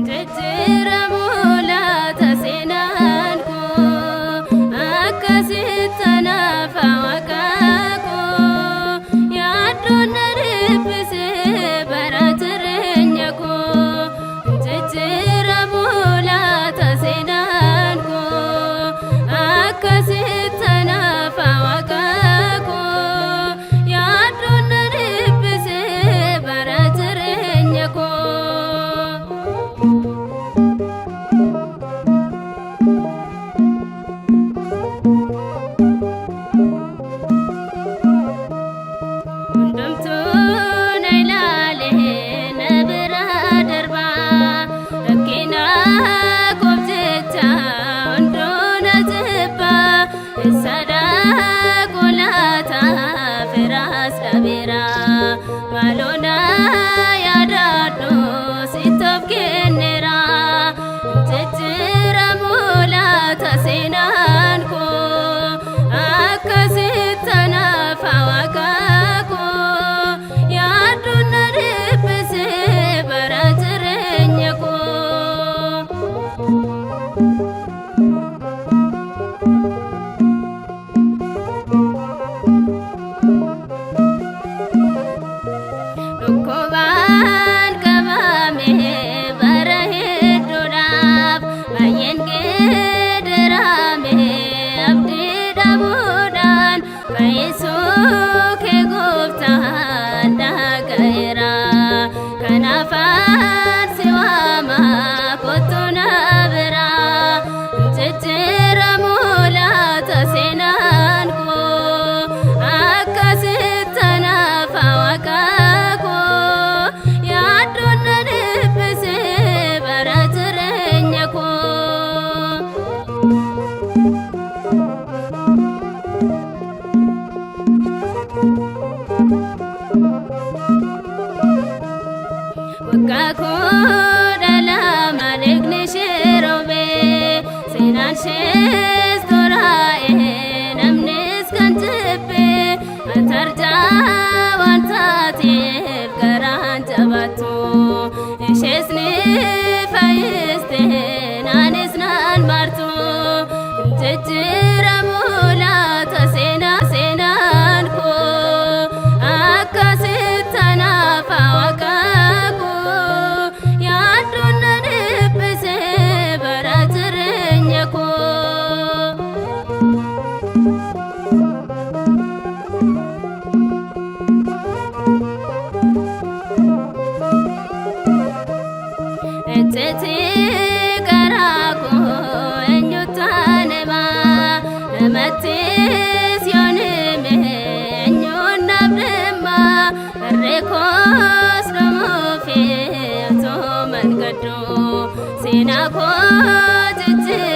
Jijjiiramu laata seenaan koo akkasitti anaaf waaqa koo yaaddoon na dhiphise bara jireenya koo. Jijjiiramu laata seenaan koo akkasitti anaaf waaqa koo yaaddoon na dhiphise bara jireenya koo. Hundumtuu na ilaalee na bira darba, rakkina koof jecha hunduu na jibba, eessa dhaqu laata firaas dhabeera, maaloo na yaadadhu sitti of kenneera. Jijjiiramu laata seenaan koo akkasitti anaaf waaqa koo yaaddoon na dhiphise bara jireenya koo. Dhukkubaan qabame bara hedduudhaaf, baay'een geeddarame abdii dhabuudhaan, fayyisuu kee gooftaan dhaga'eera. Kanaaf si waama, kottu na bira. Jijjiiramu laata seenaan koo akkasitti anaaf waaqa koo yaaddoon na dhiphise bara jireenya koo. Waggaa 12 dhiigni ishee roobee, seenaan ishees toraa'ee, namnis kan jibbe, atarjaa waan taateef garaan jabaattu, ishees ni fayyiste, naanis naan martu. Jijjiiramu laata seenaan koo akkasitti anaaf waaqa koo yaaddoon na dhiphise bara jireenya koo. Ejjeti garaa koo eenyutti hima? Namattis yoon hime eenyuun naaf dhimma? Barree koos dhumuufi utuu mangaddu seenaa koo jijjiiree.